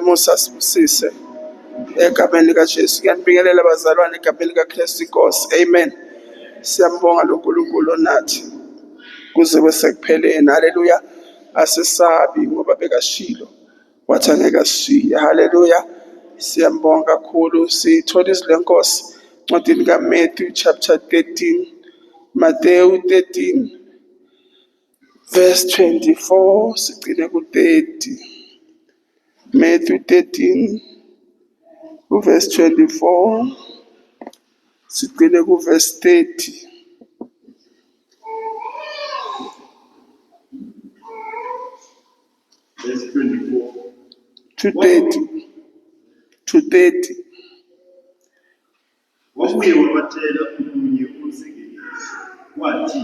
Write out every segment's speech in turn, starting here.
Musa sibusise egameni likaJesu. Ngiyanibingelela bazalwane egameni likaKristu iNkosi. Amen. Siyambonga lo Nkulunkulu onathi kuze kube sekupheleni. Haleluya. Asisabi ngoba bekashilo wathi angeke asishiye. Haleluya. Siyambonga kakhulu. Sithola izwi lenkosi encwadini kaMatthew chapter 13. Mateyu 13 verse 24 sigcine ku-30. Matthew 13 uverse 24 sigcine kuverse 30. Verse 24. To 30. To 30. Wabuye wabatshela omunye umzekeliso, wathi,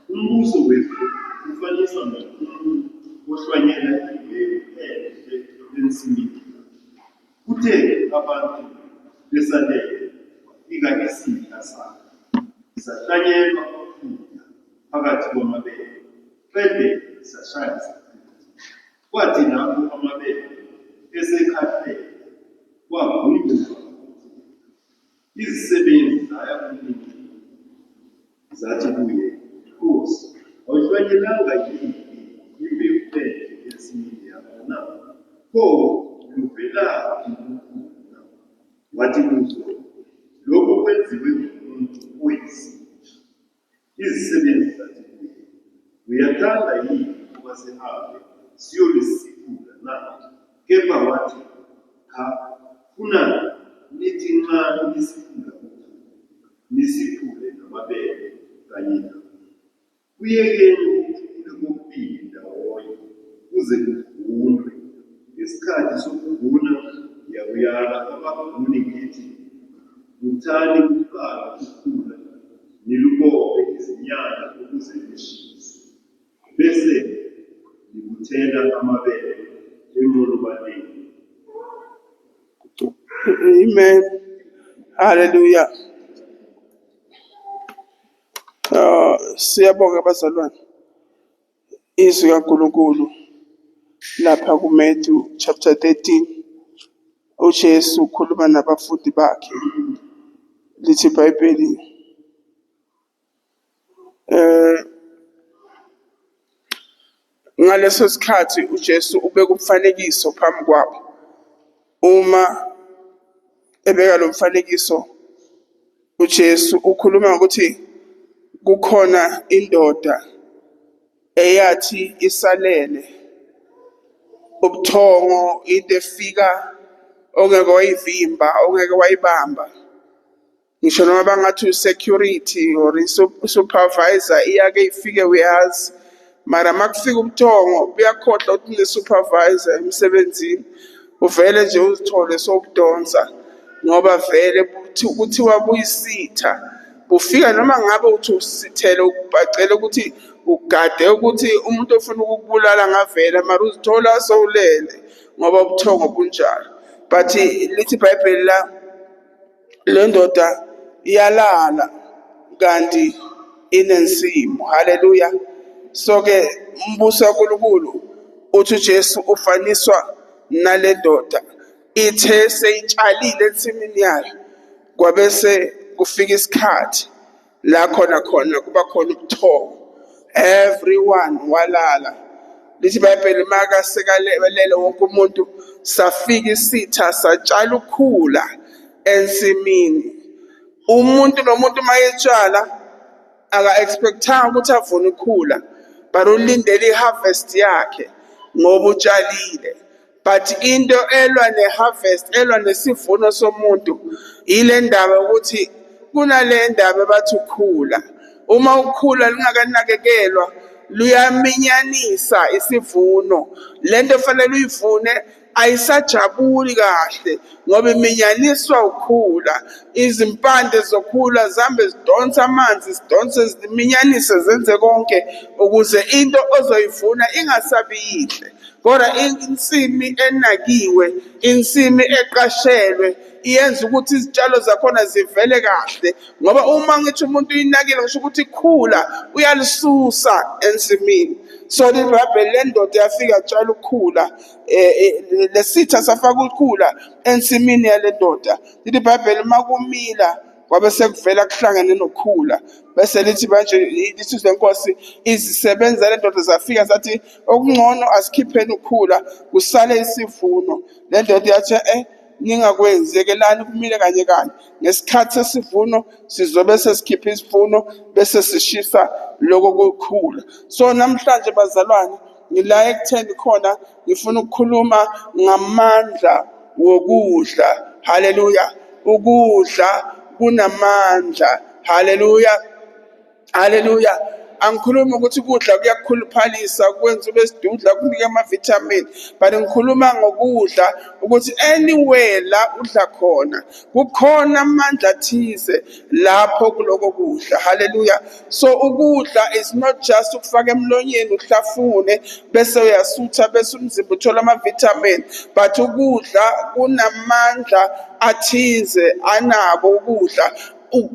Umbuso wezulu ufaniswa nomuntu ohlwanyela imbewu enhle ensimini yakhe. Kuthe abantu besalele, kwafika isitha sakhe, sahlanyela ukhula phakathi kwamabele, qede sashaya sachitha. Kwathi lapho amabele esekhahlele, kwavunduka Izisebenzi zaya kumninimuzi, zathi kuye, Nkosi, awuhlwanyelanga yini imbewu enhle ensimini yakho na? Pho luvelaphi ukhula na? Wathi kuzo, Lokhu kwenziwe ngumuntu oyisitha. Izisebenzi zathi kuye, Uyathanda yini ukuba sihambe siyolisiphula na? Kepha wathi, Cha, funa nithi nxa nisiphula ukhula, nisiphule namabele kanye nalo. Kuyekeni kukhule kokubili ndawonye kuze kuvunwe. Ngesikhathi sokuvuna ngiyakuyala abavuni ngithi, Buthani kuqala ukhula, nilubophe izinyanda ukuze lushise, bese nibuthela amabele enqolobaneni. Amen. Hallelujah. Siyabonga bazalwane. Izwi kaNkulunkulu lapha kuMatthew chapter 13 uJesu ukhuluma nabafundi bakhe. Lithi iBhayibheli eh ngaleso sikhathi uJesu ubeka umfanekiso phambi kwabo. Uma ebeka lo mfanekiso uJesu ukhuluma ngokuthi kukhona indoda eyathi isalele ubuthongo into efika ongeke wayivimba ongeke wayibamba ngisho noma bangathi u-security or i-supervisor iyake ifike uyazi mara uma kufika ubuthongo buyakhohlwa ukuthi une-supervisor emsebenzini uvele nje uzithole sowubudonsa ngoba vele kuthiwa buyisitha bufika noma ngabe uthi usithele ubhacele ukuthi ugade ukuthi umuntu ofuna ukukubulala ngavela mara uzithola sowulele ngoba ubuthongo bunjalo but lithi ibhayibheli la le ndoda iyalala kanti inensimu haleluya so ke umbuso kaNkulunkulu uthi uJesu ufaniswa nale ndoda ithe seyitshalile ensimini yayo kwabese kufika isikhathi la khona khona kuba khona ubuthongo everyone walala lithi iBhayibheli makasekalele wonke umuntu safika isitha satshala ukhula ensimini umuntu nomuntu mayetshala aka-expectanga ukuthi avune ukhula but ulindele i-harvest yakhe ngoba utshalile but into elwa ne-harvest elwa nesivuno somuntu ile ndaba ukuthi kunale ndaba ebathi ukhula uma ukhula lungakanakekelwa luyaminyanisa isivuno lento fanele uyivune ayisajabuli kahle ngoba iminyaniswa ukhula izimpande zokhula zihambe zidonsa amanzi zidonse ziminyanise zenze konke ukuze into ozoyivuna ingasabi yinhle Kodwa insimi enakiwe, insimi eqashelwe iyenza ukuthi izitshalo zakhona zivele kahle ngoba uma ngithi umuntu uyinakile ngisho ukuthi khula uyalisusa ensimini. So iBhayibheli, le ndoda yafika yatshala ukukhula, lesitha safaka ukukhula ensimini yale ndoda. Lithi iBhayibheli makumila kwabe sekuvela kuhlangene nokukhula, bese lithi manje lithi lenkosi izisebenza le ndoda zafika zathi okungcono asikhipheni ukukhula kusale isivuno. Le ndoda yathi ningakwenzi, yekelani kumile kanye kanye, ngesikhathi sesivuno sizobe sesikhipha isivuno bese sishisa lokho kukhula. So namhlanje bazalwane, ngila ekutheni khona ngifuna ukukhuluma ngamandla wokudla. Haleluya, ukudla kunamandla. Haleluya, haleluya. Angikhulumi ukuthi ukudla kuyakukhuluphalisa, kwenza ube sidudla, kunike ama-vitamin, but ngikhuluma ngokudla ukuthi anywhere la udla khona kukhona amandla athize lapho kuloko kudla. Haleluya. So ukudla is not just ukufaka emlonyeni uhlafune bese uyasutha bese umzimba uthola ama-vitamin, but ukudla kunamandla athize anako ukudla.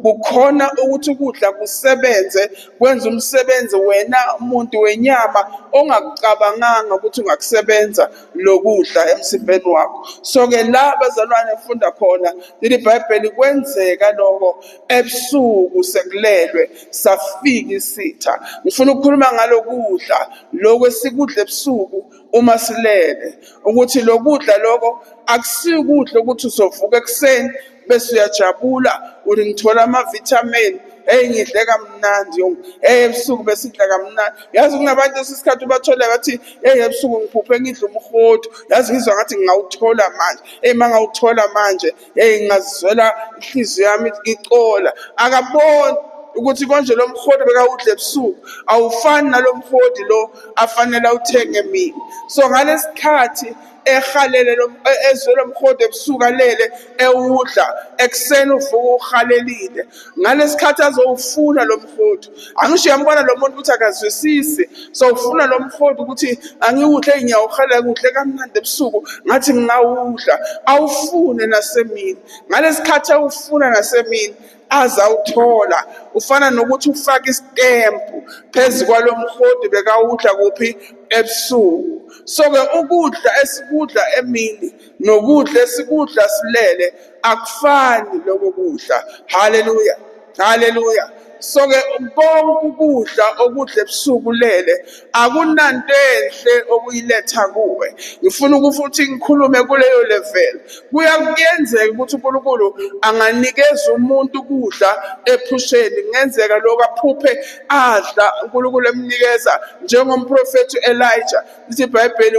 Kukhona ukuthi ukudla kusebenze kwenza umsebenzi wena umuntu wenyama ongakucabanganga ukuthi ungakusebenza lokudla emzimbeni wakho. So-ke la bazalwane funda khona leli Bhayibheli, kwenzeka lokho ebusuku sekulelwe, safika isitha. Ngifuna ukukhuluma ngalokudla lokho esikudla ebusuku uma silele, ukuthi lokudla lokho akusikudla ukuthi uzovuka ekuseni bese uyajabula uthi ngithola ama-vitamin, hey ngidle kamnandi, hey ebusuku besidla kamnandi. Yazi kunabantu esikhathi ubathole bathi hey ebusuku ngiphuphe ngidla umhodu, yazi ngizwa ngathi ngingawuthola manje, hey mangawuthola manje hey ngingazizwela inhliziyo yami icola. Akaboni ukuthi konje lo mhodi bekawudla ebusuku awufani nalo mhodi lo afanele awuthenge mina. So ngalesikhathi ehalele lo ezwe lo mhodi ebusuku alele ewudla, ekuseni uvuka uhalelile. Ngalesikhathi azowufuna lo mhodi, angisho uyambona lo muntu ukuthi akazwisisi, so ufuna lo mhodi ukuthi angiwudle, ngiyawuhalela kudle kamnandi ebusuku ngathi ngingawudla, awufune nasemini. Ngalesikhathi awufuna nasemini azawuthola, ufana nokuthi ufake isitempu phezu kwalo mhodi bekawudla kuphi ebusuku. So-ke ukudla esikudla emini nokudla esikudla silele akufani lokho kudla. Haleluya, haleluya. So-ke konke ukudla okudla ebusuku lele akunanto enhle okuyiletha kuwe. Ngifuna ukuthi ngikhulume kuleyo level. Kuyenzeka ukuthi uNkulunkulu anganikeza umuntu ukudla ephusheni, kungenzeka lokho aphuphe adla, uNkulunkulu emnikeza njengomprofethi Elijah. Lithi iBhayibheli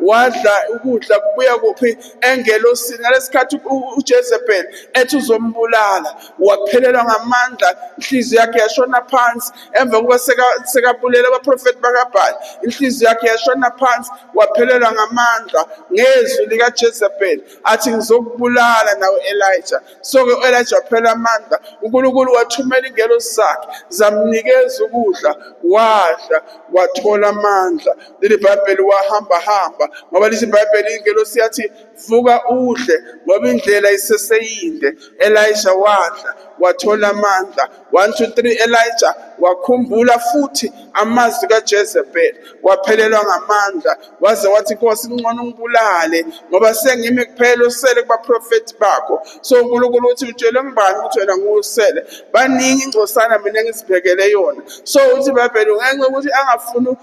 wadla ukudla kubuya kuphi engelosini. Ngalesikhathi uJezebel ethi uzombulala, waphelelwa ngamandla, inhliziyo yakhe yashona phansi. Emva kokuba sekabulela abaprofethi bakaBhali, inhliziyo yakhe yashona phansi, waphelelwa ngamandla ngezwi likaJezebel athi ngizokubulala nawe Elijah. So-ke u-Elijah waphela amandla, uNkulunkulu wathumela ingelosi zakhe zamnikeza ukudla, wadla wathola amandla. Leli Bhayibheli wahamba hamba, ngoba lithi iBhayibheli ingelosi yathi vuka udle ngoba indlela iseseyinde. Elijah wadla wathola amandla. 1 2 3 Elijah wakhumbula futhi amazwi kaJezebel, waphelelwa ngamandla, waze wathi Nkosi ngcono ungibulale ngoba sengimi kuphela osele kubaprofethi bakho. So uNkulunkulu uthi utshele ngibani ukuthi wena ngusele, baningi ingcosana mina engizibhekele yona. So uthi iBhayibheli ngenxa yokuthi angafuni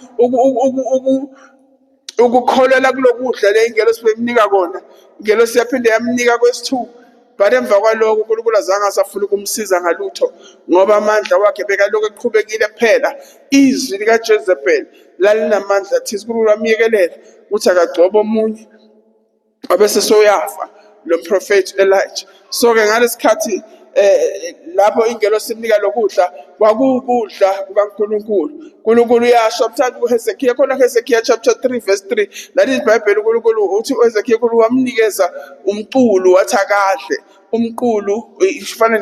ukukholelwa kulokudla le ingelosi bemnika kona, ingelosi yaphinde yamnika kwesithu. But emva kwalokho uNkulunkulu azange asafuna ukumsiza ngalutho ngoba amandla wakhe bekalokhu eqhubekile kuphela. Izwi likaJezebel lalinamandla athize, uNkulunkulu wamyekelela ukuthi akagcobe omunye abese soyafa lo mprofethi Elijah. So-ke ngalesikhathi lapho ingelosi imnika lokudla, kwakuwukudla kukaNkulunkulu. uNkulunkulu uyasho mthanda kuHezekiya, khona kuHezekiya chapter 3 verse 3, lali iBhayibheli uNkulunkulu uthi uHezekiya uNkulunkulu wamnikeza umqulu wathi akadle. Umqulu ifana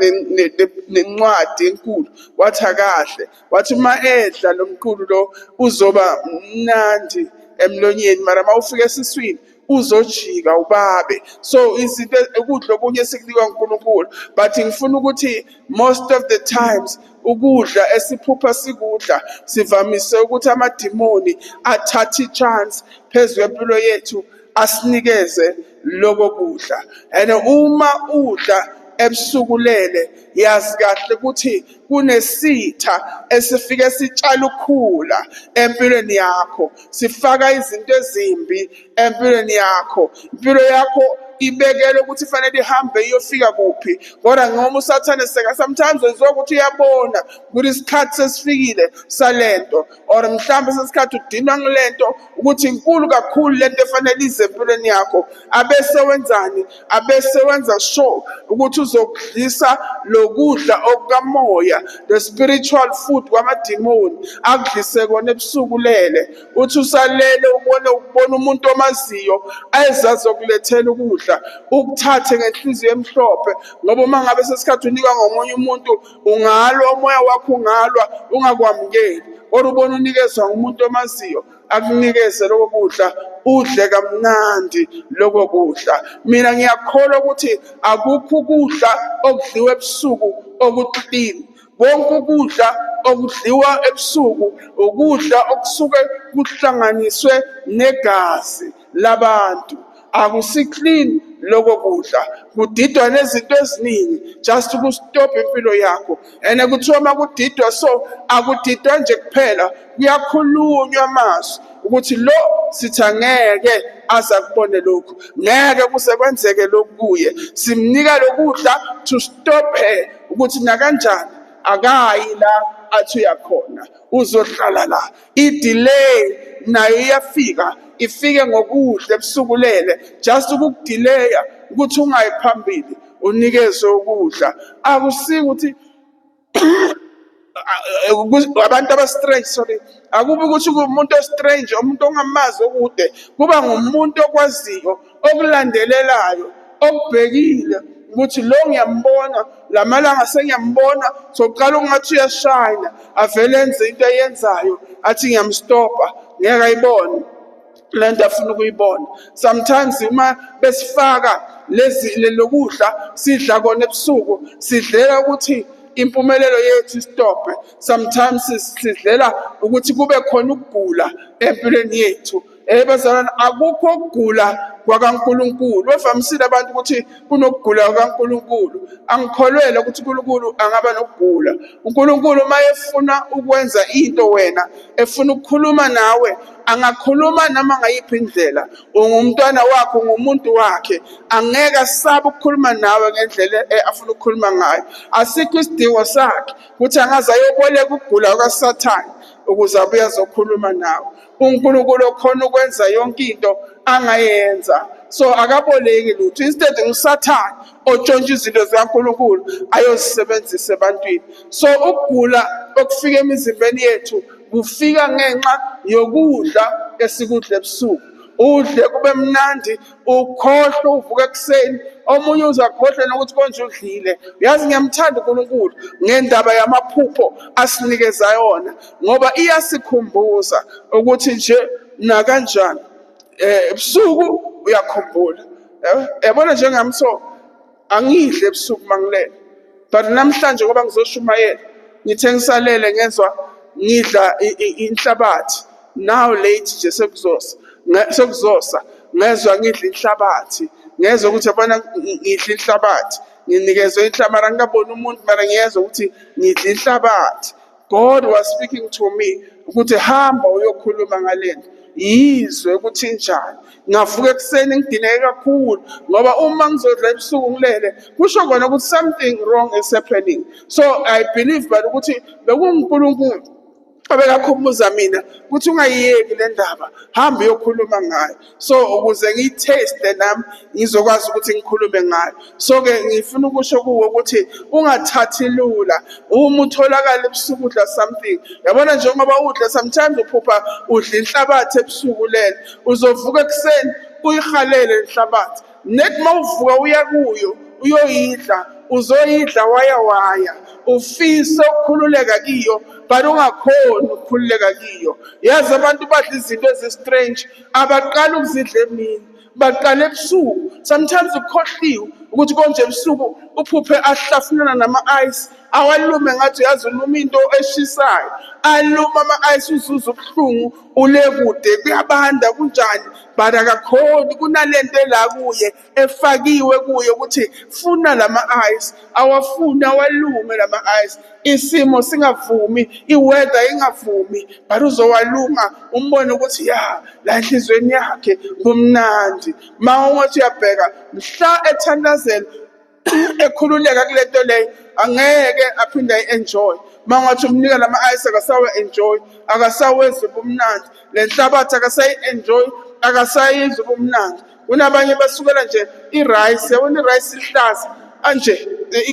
nencwadi enkulu, wathi akadle, wathi uma edla lo mqulu lo uzoba mnandi emlonyeni, mara uma ufika esiswini Uzojika ubabe. So izinto, ukudla okunye esikunikwa uNkulunkulu, but ngifuna ukuthi most of the times ukudla esiphupha sikudla sivamise ukuthi amadimoni athathe i-chance phezu kwempilo yethu, asinikeze lokho kudla. And uma udla ebusuku lele, yazi kahle ukuthi kunesitha esifike sitshala ukhula empilweni yakho, sifaka izinto ezimbi empilweni yakho. Impilo yakho ibekelwe ukuthi fanele ihambe iyofika kuphi, kodwa ngoba uSathane seka sometimes wenziwa ukuthi uyabona ukuthi isikhathi sesifikile salento, or mhlawumbe sesikhathi udinwa ngilento ukuthi inkulu kakhulu lento efanele ize empilweni yakho, abese wenzani? Abese wenza sure ukuthi uzokudlisa lokudla okukamoya, the spiritual food kwamadimoni, akudlise kona ebusuku lele. Uthi usalele ubone umuntu omaziyo ezazokulethela ukudla, ukuthathe ngenhliziyo emhlophe, ngoba uma ngabe sesikhathi unikwa ngomunye umuntu ungalwa, umoya wakho ungalwa ungakwamukeli. Kodwa ubona unikezwa ngumuntu omaziyo, akunikeze lokho kudla, udle kamnandi lokho kudla. Mina ngiyakholwa ukuthi akukho ukudla okudliwa ebusuku oku-clean. Konke ukudla okudliwa ebusuku ukudla okusuke kuhlanganiswe negazi labantu, akusi-clean lokho kudla. Kudidwa nezinto eziningi just ukustop impilo yakho. And kuthiwa uma kudidwa, so akudidwa nje kuphela, kuyakhulunywa amazwi ukuthi lo sithi angeke aze akubone lokhu, ngeke kuze kwenzeke lokhu kuye. Simnika lokudla to stop her ukuthi nakanjani akayi la athi uyakhona, uzohlala la. I-delay nayo iyafika, ifike ngokudla ebusuku lele, just ukukudelaya ukuthi ungayi phambili, unikezwe ukudla. Akusiko ukuthi abantu aba-strange, sorry, akubi ukuthi kuwumuntu o-strange, umuntu ongamazi okude, kuba ngumuntu okwaziyo, okulandelelayo, okubhekile ukuthi lo ngiyambona lamalanga, sengiyambona, sokuqala ungathi uyashayina, avele enze into ayenzayo, athi ngiyamstopa, ngeke ayibone lento afuna ukuyibona. Sometimes uma besifaka lezi lokudla sidla kona ebusuku, sidlela ukuthi impumelelo yethu istophe. Sometimes sidlela ukuthi kube khona ukugula empilweni yethu. Bazalwane, akukho ukugula kwakaNkulunkulu. Bavamisile abantu ukuthi kunokugula kwakaNkulunkulu. Angikholwela ukuthi uNkulunkulu angaba nokugula. UNkulunkulu uma efuna ukwenza into, wena efuna ukukhuluma nawe, angakhuluma noma ngayiphi indlela. Ungumntwana wakhe, ungumuntu wakhe, angeke asabe ukukhuluma nawe ngendlela afuna ukukhuluma ngayo. Asikho isidingo sakhe ukuthi angaze ayoboleka ukugula kwaSathane ukuze abuye azokhuluma nawe. UNkulunkulu okhona ukwenza yonke into angayenza, so akaboleki lutho. Instead nguSathane otshontsha izinto zikaNkulunkulu ayozisebenzisa ebantwini. So ukugula okufika emizimbeni yethu kufika ngenxa yokudla esikudla ebusuku. Udle kube mnandi, ukhohlwe, uvuke ekuseni, omunye uzakhohlwa nokuthi konje udlile. Uyazi, ngiyamthanda uNkulunkulu ngendaba yamaphupho asinikeza yona, ngoba iyasikhumbuza ukuthi nje nakanjani ebusuku uyakhumbula. Yabona, njengami, so angidle ebusuku mangilele, but namhlanje ngoba ngizoshumayela, ngithe ngisalele ngezwa ngidla inhlabathi. Now late nje, sekuzosa, ngezwa ngidla inhlabathi, ngezwa ukuthi yabona ngidla inhlabathi, nginikezwe inhlabathi, mara ngingaboni umuntu, mara ngiyezwa ukuthi ngidla inhlabathi. God was speaking to me ukuthi hamba uyokhuluma ngalento, yizwe ukuthi injani. Ngavuka ekuseni ngidineke kakhulu, ngoba uma ngizodla ebusuku ngilele, kusho kona ukuthi something wrong is happening. So I believe but ukuthi bekunguNkulunkulu obekakhumbuza mina ukuthi ungayiyeki le ndaba, hamba uyokhuluma ngayo, so ukuze ngiyitheste nami ngizokwazi ukuthi ngikhulume ngayo. So-ke ngifuna ukusho kuwo ukuthi ungathathi lula uma utholakala ebusuku udla something. Yabona, njengoba udla, sometimes uphupha udla inhlabathi ebusuku lele, uzovuka ekuseni uyihalele inhlabathi. Nethi uma uvuka uya kuyo uyoyidla, uzoyidla waya waya, ufise ukukhululeka kiyo, but ungakhoni ukukhululeka kiyo. Yazi, abantu badla izinto ezi-strange, abaqala ukuzidla emini. Baqala ebusuku, sometimes ukhohliwe ukuthi konje ebusuku uphuphe ahlafunana nama-ice, awalume ngathi uyazi uluma into eshisayo, aluma ama-ice uzuze ubuhlungu, ule kude kuyabanda kunjani, but akakhoni. Kunalento ela kuye efakiwe kuye ukuthi funa lama-ice, awafuni awalume lama-ice. Isimo singavumi, i-weather ingavumi, but uzowaluma umbone ukuthi ya la enhliziyweni yakhe kumnandi. Ma ungathi uyabheka mhla ethandazela ekhululeka kule nto leyo, angeke aphinde ayi-enjoy. Ma ungathi umnika lama-ice akasawa-enjoy, akasawezwa ubumnandi. Le nhlabathi akasayi-enjoy, akasayizwa ubumnandi. Kunabanye basukela nje i-rice, yabona i-rice ihlaza anje,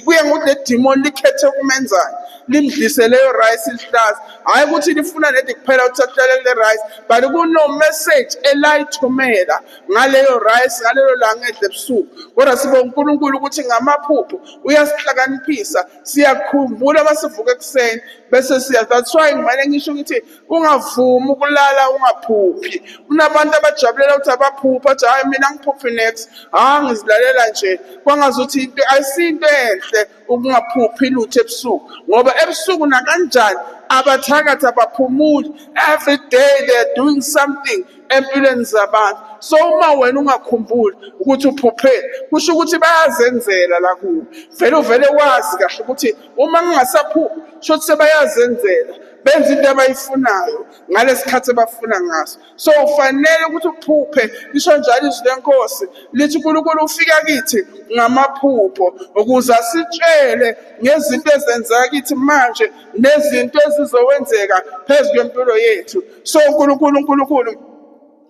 kuya ngokuthi le demon likhethe ukumenzani, limdlise leyo rice ihlaza. Hhayi ukuthi lifuna nedi kuphela ukuthi ahlale kule rice, but kuno message elayithumela ngaleyo rice ngalelo langa edle ebusuku. Kodwa sibonga uNkulunkulu ukuthi ngamaphupho uyasihlakaniphisa, siyakhumbula masivuka ekuseni bese siya. That's why ngimane ngisho ngithi ungavumi ukulala ungaphuphi. Kunabantu abajabulela ukuthi abaphupha, athi hayi mina ngiphuphi next, ha ngizilalela nje, kwangazuthi into ayisinto enhle ukungaphuphi lutho ebusuku, ngoba ebusuku nakanjani abathakathi abaphumuli. Every day they are doing something empilweni zabantu. So uma wena ungakhumbuli ukuthi uphupheni, kusho ukuthi bayazenzela la kuwe. Vele uvele wazi kahle ukuthi uma ngingasaphuphi, sho ukuthi sebayazenzela, benza into abayifunayo ngalesikhathi abafuna ngaso. So ufanele ukuthi uphuphe. Lisho njalo izwi lenkosi, lithi uNkulunkulu ufika kithi ngamaphupho ukuze asitshele ngezinto ezenzeka kithi manje nezinto ezizowenzeka phezu kwempilo yethu. So uNkulunkulu uNkulunkulu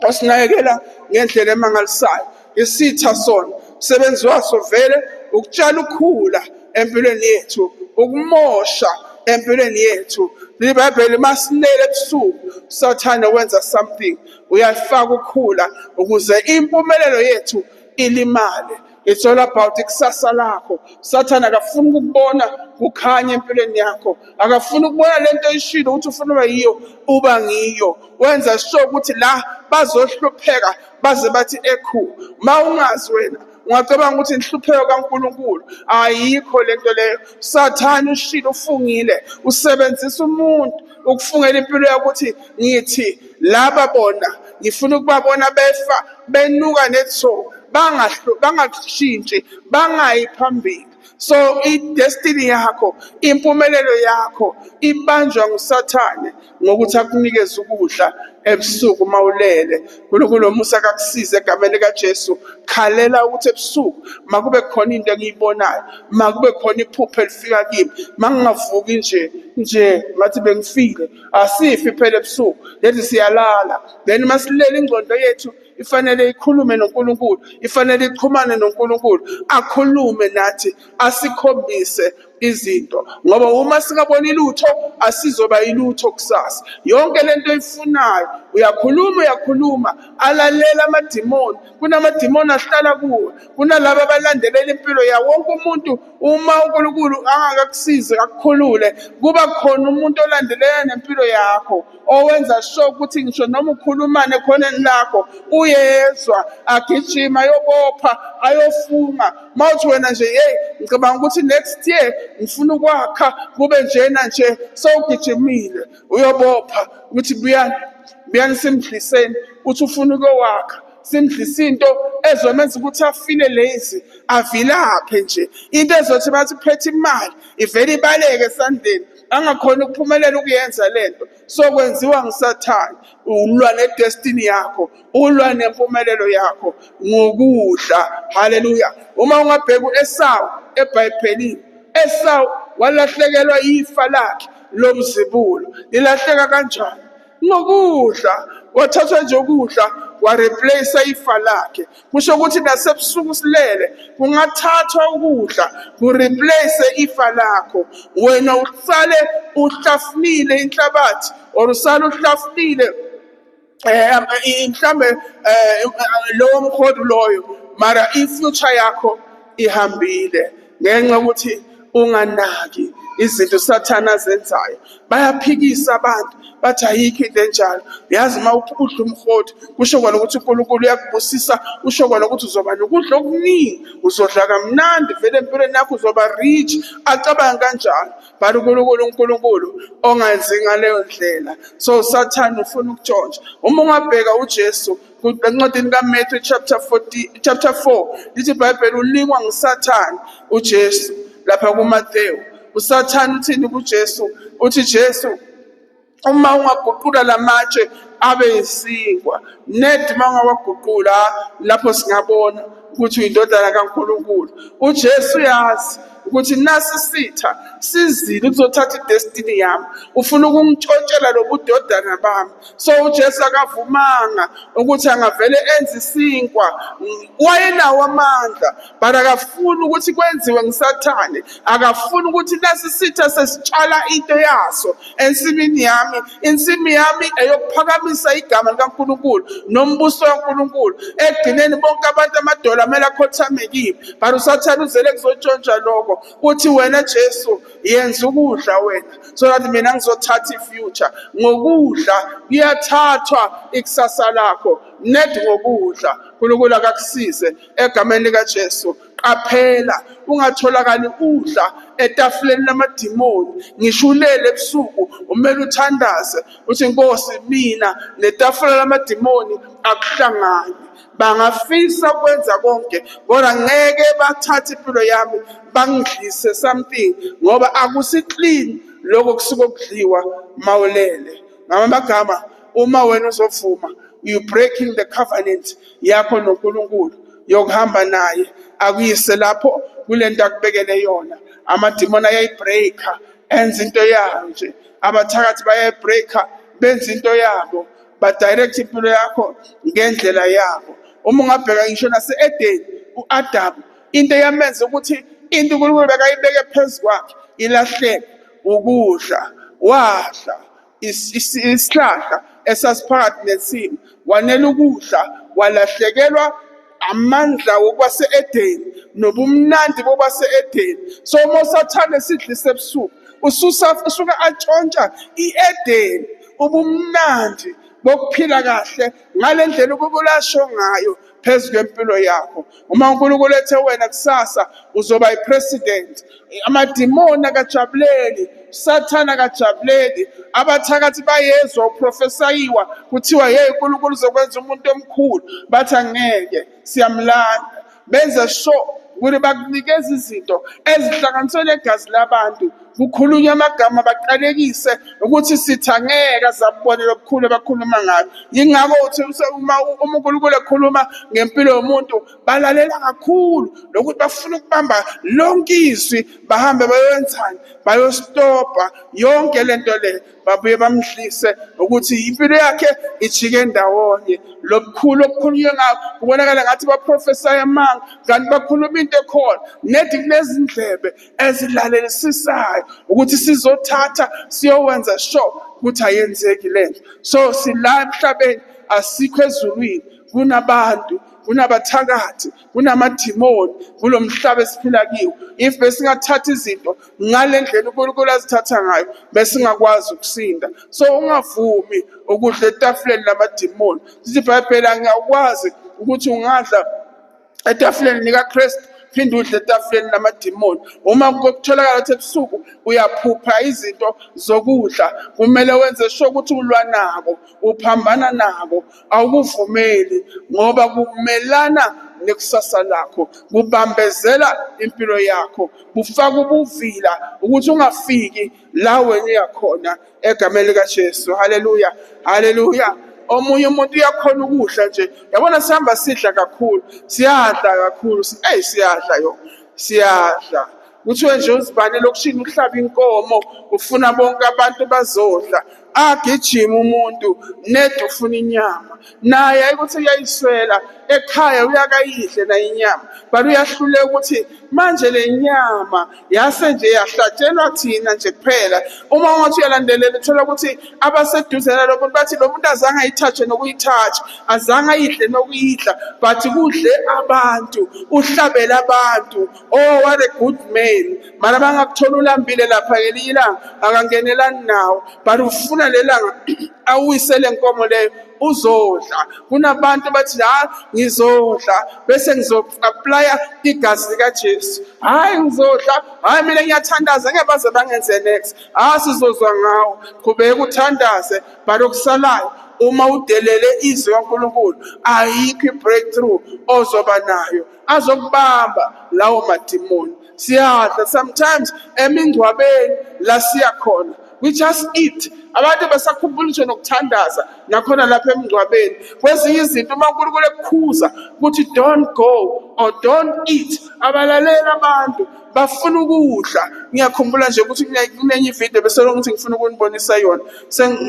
osinakekela ngendlela emangalisayo. Isitha sona umsebenzi waso vele ukutshala ukhula empilweni yethu, ukumosha empilweni yethu. IBhayibheli masilele ebusuku, Sathane wenza something, uyafaka ukhula ukuze impumelelo yethu ilimale. It's all about ikusasa lakho. Sathane akafuni ukubona kukhanya empilweni yakho, akafuni ukubona lento oyishilo ukuthi ufuna uba yiyo, uba ngiyo. Wenza sure ukuthi la bazohlupheka baze bathi ekhu. Ma ungazi wena ungacabanga ukuthi inhlupheko kaNkulunkulu, ayikho lento leyo. Sathane ushilo, ufungile, usebenzisa umuntu ukufungela impilo yakho ukuthi ngithi laba bona ngifuna ukubabona befa benuka netho, bangashintshi, bangayi phambili. So i-destiny yakho, impumelelo yakho ibanjwa nguSathane ngokuthi akunikeze ukudla ebusuku mawulele. uNkulunkulu womusa akakusize egameni likaJesu. Khalela ukuthi ebusuku makube khona into engiyibonayo, makube khona iphupho elifika kimi, mangingavuki nje nje ngathi bengifile. Asifi phela ebusuku, lethi siyalala. Then masilele ingqondo yethu ifanele ikhulume noNkulunkulu, ifanele ixhumane noNkulunkulu, akhulume nathi, asikhombise izinto. Ngoba uma singaboni lutho asizoba yilutho kusasa. Yonke lento oyifunayo uyakhuluma, uyakhuluma, alalela amadimoni. Kunamadimoni ahlala kuwe, kunalabo abalandelela impilo yawo. Wonke umuntu uma uNkulunkulu angakakusizi akukhulule, kuba khona umuntu olandelela nempilo yakho, owenza sure ukuthi ngisho noma ukhulumane ekhoneni lakho uyezwa, agijima ayobopha, ayofunga. Mawuthi wena nje hey ngicabanga ukuthi next year ngifuna ukwakha kube njena nje, sewugijimile uyobopha ukuthi buyani buyani simdliseni, uthi ufuna ukuyowakha, simdlisa into ezomenza ukuthi afile lazy, avilaphe nje, into ezothi bathi phethe imali ivele ibaleke esandleni, angakhona ukuphumelela ukuyenza lento. So kwenziwa nguSathane, ulwa nedestiny yakho, ulwa nempumelelo yakho ngokudla. Haleluya. Uma ungabheka uEsawu eBhayibhelini, Esawu walahlekelwa ifa lakhe lomzibulo. Lilahleka kanjani? Ngokudla. Wathatha nje ukudla wareplace ifa lakhe. Kusho ukuthi nasebusuku silele kungathathwa ukudla kureplace ifa lakho, wena usale uhlafunile inhlabathi, or usale uhlafunile mhlambe lowo mkhodu loyo, mara i-future yakho ihambile ngenxa yokuthi unganaki. Izinto uSathane azenzayo, bayaphikisa abantu, bathi ayikho into enjalo. Yazi uma udla umhodi kusho kona ukuthi uNkulunkulu uyakubusisa, usho kona ukuthi uzoba nokudla okuningi, uzodla kamnandi vele empilweni yakho, uzoba rich. Acabange kanjalo, but uNkulunkulu uNkulunkulu ongenzi ngaleyo ndlela. So uSathane ufuna ukutshontsha. Uma ungabheka uJesu encwadini kaMatthew chapter 40, chapter 4, lithi iBhayibheli ulingwa nguSathane uJesu lapha kuMathewu. uSathane uthini kuJesu? Uthi Jesu, uma ungaguqula lamatshe abe isinkwa, nedi uma ungawaguqula lapho singabona ukuthi uyindodana kaNkulunkulu. UJesu uyazi ukuthi nasi isitha sizile ukuzothatha idestiny yami, ufuna ukungitshontshela lobudodana bami. So uJesu akavumanga ukuthi angavele enze isinkwa, wayenawo amandla, but akafuni ukuthi kwenziwe nguSathane, akafuni ukuthi nasi isitha sesitshala into yaso ensimini yami. Insimi yami eyokuphakamisa igama likaNkulunkulu nombuso kaNkulunkulu. Ekugcineni bonke abantu amadola kumele akhothame kimi, but uSathane uzele kuzotshontsha lokho. Uthi wena Jesu yenza ukudla wena, so that mina ngizothatha i-future. Ngokudla kuyathathwa ikusasa lakho, ned ngokudla. uNkulunkulu akakusize egameni likaJesu. Qaphela ungatholakali udla etafuleni lamadimoni. Ngisho ulele ebusuku umele uthandaze uthi Nkosi, mina netafula lamadimoni akuhlangani. Bangafisa ukwenza konke kodwa ngeke bathathe impilo yami bangidlise something, ngoba akusi clean lokho kusuke kudliwa mawulele. Ngamagama, uma wena uzovuma, you breaking the covenant yakho noNkulunkulu yokuhamba naye akuyise lapho kulento akubekele yona. Amadimoni ayayibreaker enza into yawo nje, abathakathi bayayibreaker benza into yabo, badirect impilo yakho ngendlela yabo. Uma ungabheka ngisho nase-Edeni, u-Adam into eyamenza ukuthi into uNkulunkulu bekayibeke phezu kwakhe ilahleke, ukudla. Wadla isihlahla esasiphakathi nensimu, wanela ukudla, walahlekelwa amandla wokwase-Edeni nobumnandi bokwase-Edeni. So uma uSathane sidlise ebusuku, usuka atshontsha i-Edeni, ubumnandi bokuphila kahle ngale ndlela uNkulunkulu asho ngayo phezu kwempilo yakho. Uma uNkulunkulu ethe wena kusasa uzoba yipresident, amadimoni akajabuleli, uSathane akajabuleli, abathakathi bayezwa uprofesayiwa kuthiwa hey, uNkulunkulu uzokwenza umuntu omkhulu, bathi angeke, siyamlanda. Benza sure ukuthi bakunikeza izinto ezihlanganiswe negazi labantu, kukhulunywa amagama baqalekise ukuthi sithi angeke azabone lobukhulu abakhuluma ngayo. Yingakho uthi uma uNkulunkulu ekhuluma ngempilo yomuntu balalela kakhulu, lokuthi bafuna ukubamba lonke izwi, bahambe bayoyenzani, bayostopa yonke lento le, babuye bamdlise ukuthi impilo yakhe ijike ndawonye. Lobukhulu obukhulunywe ngakho kubonakala ngathi baprofesaya amanga, kanti bakhuluma into ekhona. Nedi kunezindlebe ezilalelisisayo ukuthi sizothatha siyowenza sure ukuthi ayenzeki lento. So sila emhlabeni, asikho ezulwini, kunabantu, kunabathakathi, kunamadimoni kulo mhlaba esiphila kiwo. If besingathatha izinto ngale ndlela uNkulunkulu azithatha ngayo, besingakwazi ukusinda. So ungavumi ukudla etafuleni lamadimoni. Lithi iBhayibheli angiyakwazi ukuthi ungadla etafuleni likaKristu phinde udle etafuleni lamadimoni. Uma kutholakala ukuthi ebusuku uyaphupha izinto zokudla, kumele wenze sure ukuthi ulwa nako, uphambana nako, awukuvumeli, ngoba kumelana nekusasa lakho, kubambezela impilo yakho, kufaka ubuvila ukuthi ungafiki la wena uyakhona, egameni likaJesu. Haleluya, haleluya. Omunye umuntu uyakhona ukudla nje, yabona sihamba sidla kakhulu, siyadla kakhulu, eyi siyadla yo, siyadla. Kuthiwe nje uzibani lokushini uhlaba inkomo, ufuna bonke abantu bazodla. Agijima umuntu nede ufuna inyama, naye ayikuthi uyayiswela ekhaya, uyakayidle naye inyama, but uyahluleka ukuthi manje le nyama yase nje yahlatshelwa thina nje kuphela. Uma ungathi uyalandelela, uthola ukuthi abaseduze nalo muntu bathi lo muntu azange ayithathe nokuyithatha, azange ayidle nokuyidla, but kudle abantu, uhlabele abantu. Oh, what a good man! Mara bangakuthola ulambile lapha ngelinye ilanga, akangenelani nawo, but ufuna lelanga awuyise le nkomo leyo, uzodla. Kunabantu bathi, "Ha, ngizodla bese ngizo-applya igazi likaJesu. Hhayi, ngizodla, hhayi, mina ngiyathandaza, ngeke baze bangenze next." Ah, sizozwa ngawo. Qhubeka uthandaze, but okusalayo, uma udelele izwi kaNkulunkulu, ayikho i-breakthrough ozoba nayo. Azokubamba lawo madimoni. Siyadla sometimes emingcwabeni la siya khona, we just eat. Abantu basakhumbula nje nokuthandaza nakhona lapha emngcwabeni. Kwezinye izinto, uma uNkulunkulu ekukhuza ukuthi don't go or don't eat, abalalela abantu, bafuna ukudla. Ngiyakhumbula nje ukuthi kunenye ividiyo bese ngithi ngifuna ukunibonisa yona.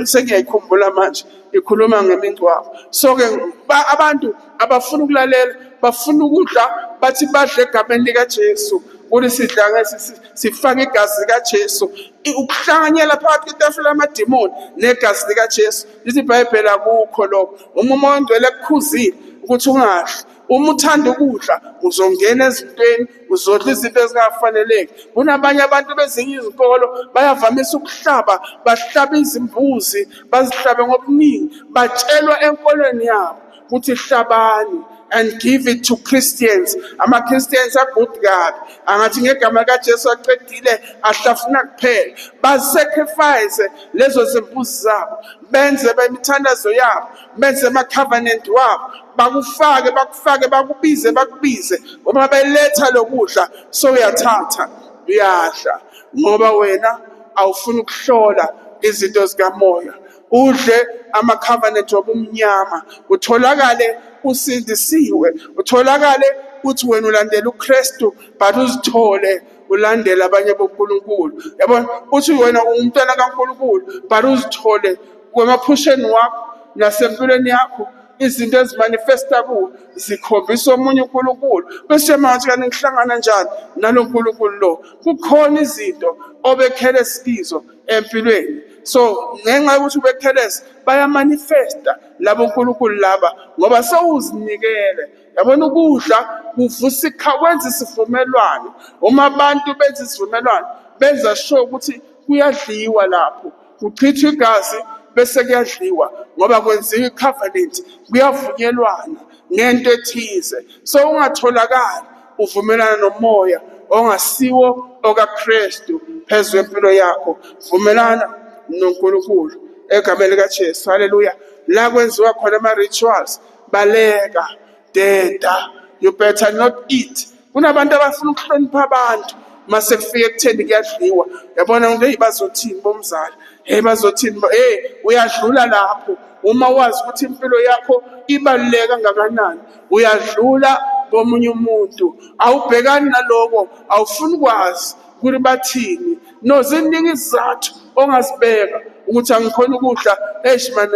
Sengiyayikhumbula manje, ikhuluma ngemingcwabo. So-ke abantu abafuna ukulalela, bafuna ukudla. Bathi badle egameni likaJesu, kuthi sidla sifake igazi likaJesu. Ukuhlanganyela phakathi kwetafula lamadimoni negazi likaJesu, lithi iBhayibheli akukho lokho. Uma uMoya oNgcwele ekukhuzile ukuthi ungadli, uma uthanda ukudla, uzongena ezintweni, uzodla izinto ezingafaneleki. Kunabanye abantu bezinye izinkolo bayavamisa ukuhlaba, bahlaba izimbuzi, bazihlabe ngobuningi. Batshelwa enkolweni yabo ukuthi hlabani and give it to Christians. Ama-Christians a-good kabi, angathi ngegama likaJesu aqedile, ahlafuna kuphela. Basacrifice lezo zimbuzi zabo, benze imithandazo yabo, benze ama-covenant wabo, bakufake, bakufake, bakubize, bakubize. Uma beletha lokudla, so uyathatha uyadla, ngoba wena awufuni ukuhlola izinto zikamoya. Udle ama-covenant wobumnyama, utholakale usindisiwe, utholakale uthi wena ulandela uKristu, but uzithole ulandela abanye boNkulunkulu. Yabona, uthi wena ungumntwana kaNkulunkulu, but uzithole kwemaphusheni wakho nasempilweni yakho izinto ezimanifesta kuwo zikhombisa omunye uNkulunkulu, bese manje kanti ngihlangana njani nalo nkulunkulu lo? Kukhona izinto obe-careless kizo empilweni. So ngenxa yokuthi ube-careless, bayamanifesta labo nkulunkulu laba, ngoba sewuzinikele. Yabona, ukudla kuvusa kwenza isivumelwano. Uma abantu benza isivumelwano, benza sure ukuthi kuyadliwa lapho, kuchithwa igazi bese kuyadliwa, ngoba kwenziwa i-covenant, kuyavunyelwana ngento ethize. So ungatholakali uvumelana nomoya ongasiwo okaKristu phezu kwempilo yakho. Vumelana noNkulunkulu egameni likaJesu. Haleluya! La kwenziwa khona ama-rituals, baleka, deda. You better not eat. Kunabantu abafuna ukuhlonipha abantu, mase kufika ekutheni kuyadliwa, yabona, hey, bazothini bomzali? Hey, bazothini? Hey, uyadlula lapho. Uma wazi ukuthi impilo yakho ibaluleke kangakanani, uyadlula komunye umuntu, awubhekani naloko, awufuni ukwazi ukuthi bathini. No, ziningi izizathu ongazibeka ukuthi angikhona ukudla. Eish man,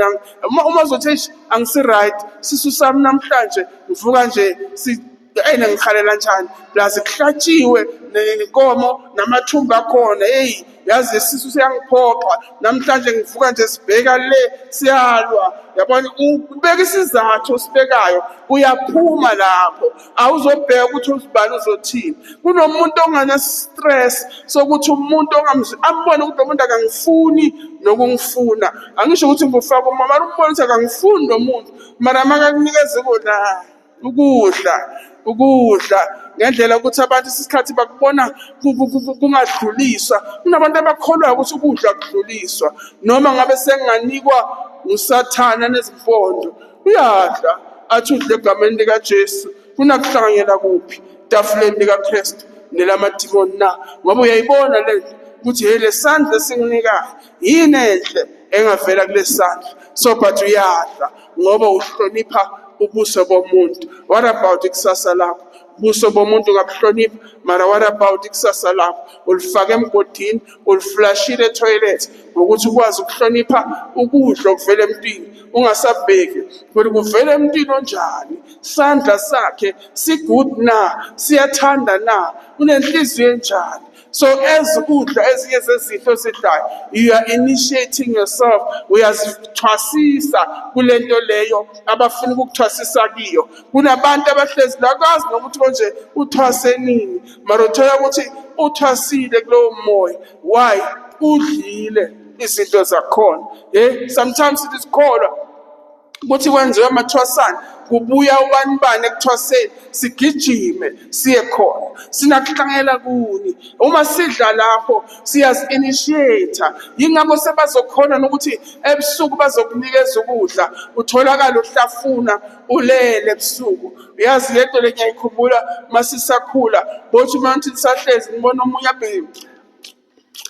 uma uzothi, "Eish, angisi-right, sisu sami namhlanje, ngivuka nje si ene ngihalela njani, plus kuhlatshiwe nenkomo namathumba akhona, hey, yazi isisu siyangiphoxa namhlanje, ngivuka nje sibheka le siyalwa." Yabona, ubeka isizathu osibekayo, uyaphuma lapho, awuzobheka ukuthi uzibani uzothini. Kunomuntu ongana stress sokuthi umuntu ongamzi ambone ukuthi lo muntu akangifuni nokungifuna. Angisho ukuthi ngufaka uma, mara umbone ukuthi akangifuni lo muntu, mara makakunikeza ukudla, ukudla, ukudla ngendlela ukuthi abantu isikhathi bakubona kungadluliswa. Kunabantu abakholwayo ukuthi ukudla kudluliswa, noma ngabe senginganikwa ngusathana nezimpondo, uyadla, athi udle egameni likaJesu. Kunakuhlanganyela kuphi tafuleni likaKristu nelamadimoni na? Ngoba uyayibona lento ukuthi hey, lesandla esinginikayo, yini enhle engavela kule sandla? So but uyadla ngoba uhlonipha ubuso bomuntu. What about ikusasa lakho? Buso bomuntu ungabuhlonipha, mara what about ikusasa lakho? Ulifake emgodini, uliflashile etoilet ngokuthi ukwazi ukuhlonipha ukudla okuvela emntwini, ungasabheki ukuthi kuvela emntwini onjani, sandla sakhe si-good na, siyathanda na, unenhliziyo enjani. So as udla ezinye zezinto ozidlayo, you are initiating yourself, uyazithwasisa kule nto leyo abafuna ukukuthwasisa kiyo. Kunabantu abahlezi la kazi nokuthi konje uthwase nini, mara uthola ukuthi uthwasile kulowo moya. Why? Udlile izinto zakhona. Sometimes it is kholwa ukuthi kwenziwe amathwasana, kubuya ubani bani ekuthwaseni, sigijime siye khona, sinakuhlangela kuni. Uma sidla lapho siyazi-initiate. Yingakho sebazokhona nokuthi ebusuku bazokunikeza ukudla, utholakala uhlafuna ulele ebusuku. Uyazi lento le ngiyayikhumbula masisakhula, bothi uma nithi nisahlezi nibona omunye abheke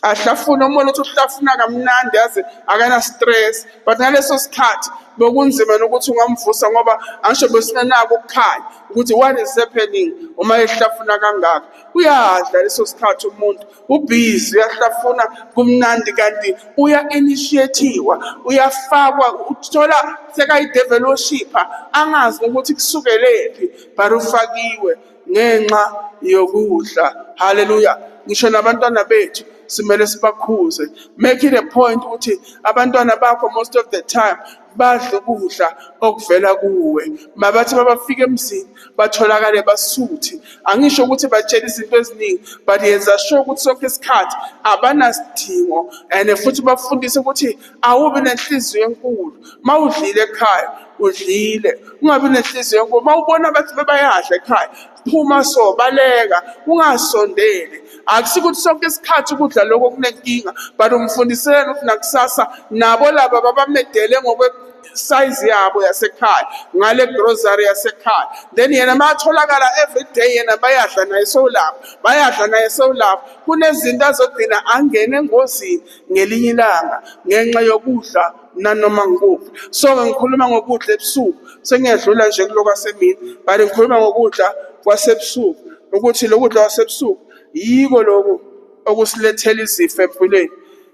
ahlafuna, umoya uthi uhlafuna kamnandi, yazi akana stress. But ngaleso sikhathi bekunzima nokuthi ungamvusa, ngoba angisho besingenako ukukhanya ukuthi what is happening uma ehlafuna kangaka. Uyadla leso sikhathi umuntu ubhizi uyahlafuna kumnandi, kanti uya-initiate-iwa, uyafakwa, uthola sekayi-devil worshipper, angazi nokuthi kusukelephi, but ufakiwe ngenxa yokudla. Haleluya. Ngisho nabantwana bethu simele sibakhuze. Make it a point ukuthi abantwana bakho most of the time badle ukudla okuvela kuwe. Mabathi babafika emzini batholakale basuthi. Angisho ukuthi batshela izinto eziningi, but yenza sure ukuthi sonke isikhathi abanasidingo, and futhi bafundise ukuthi awubi nenhliziyo enkulu. Mawudlile ekhaya, udlile, ungabi nenhliziyo enkulu. Mawubona bathi bebayadla ekhaya, phuma, so baleka, ungasondeli. Akusikuthi sonke isikhathi ukudla lokho kunenkinga, but umfundisele ukuthi nakusasa nabo laba babamedele ngokwe size yabo yasekhaya, ngale grocery yasekhaya. Then yena makatholakala every day, yena bayadla naye sowulapha, bayadla naye sowulapha. Kunezinto azogcina angene engozini ngelinye ilanga ngenxa yokudla nanoma ngikuphi. So ngikhuluma ngokudla ebusuku, sengiyadlula nje kulokhu kwasemini, but ngikhuluma ngokudla kwasebusuku, ukuthi lokudla kwasebusuku yiko lokhu okusilethela izifo empilweni.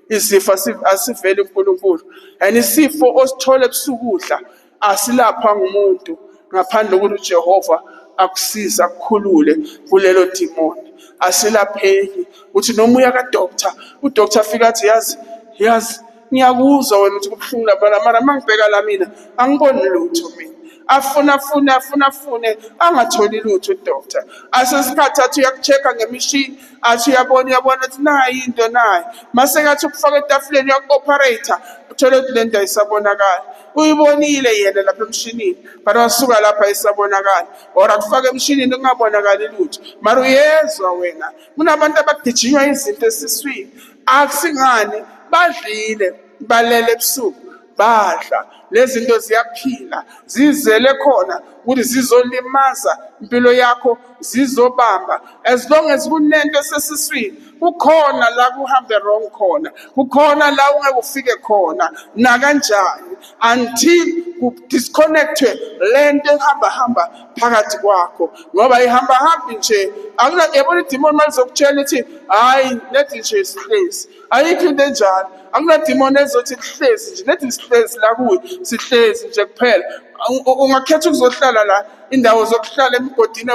Izifo asiveli kuNkulunkulu, and isifo osithola ebusuku udla asilapha ngumuntu ngaphandle kokuthi uJehova akusiza akukhulule kulelo demoni. Asilapheki. Uthi noma uya ka-doctor, udoctor afika athi yazi ngiyakuzwa wena ukuthi kubuhlungu lapha, mara uma ngibheka la mina angiboni lutho mina. Afuna afune afuna afune angatholi lutho udoctor. Asesikhathi athi uyaku-check-a ngemishini, athi uyabona uyabona athi nayi into nayi. Mase kathi ukufaka etafuleni uyaku-operate, uthole ukuthi le nto ayisabonakali. Uyibonile yena lapha emshinini, but wasuka lapha ayisabonakali. Or akufaka emshinini kungabonakali lutho, mara uyezwa wena. Kunabantu abagijinywa izinto esiswini, akusingani badlile balele ebusuku, badla lezi zinto ziyaphila, zizele khona ukuthi zizolimaza impilo yakho, zizobamba. As long as kunento esesiswini, kukhona la kuhambe wrong khona, kukhona la ungeke ufike khona nakanjani until ku-disconnectwe lento ehamba hamba phakathi kwakho, ngoba ihamba hambi nje. Akuna yabona idimoni malizokutshela ithi hayi lethi nje sihlezi, ayikho into enjalo. Akunadimoni ezothi kuhlezi nje, lethi sihlezi la kuwe, sihlezi nje kuphela. Ungakhetha ukuzohlala la, indawo zokuhlala emigodini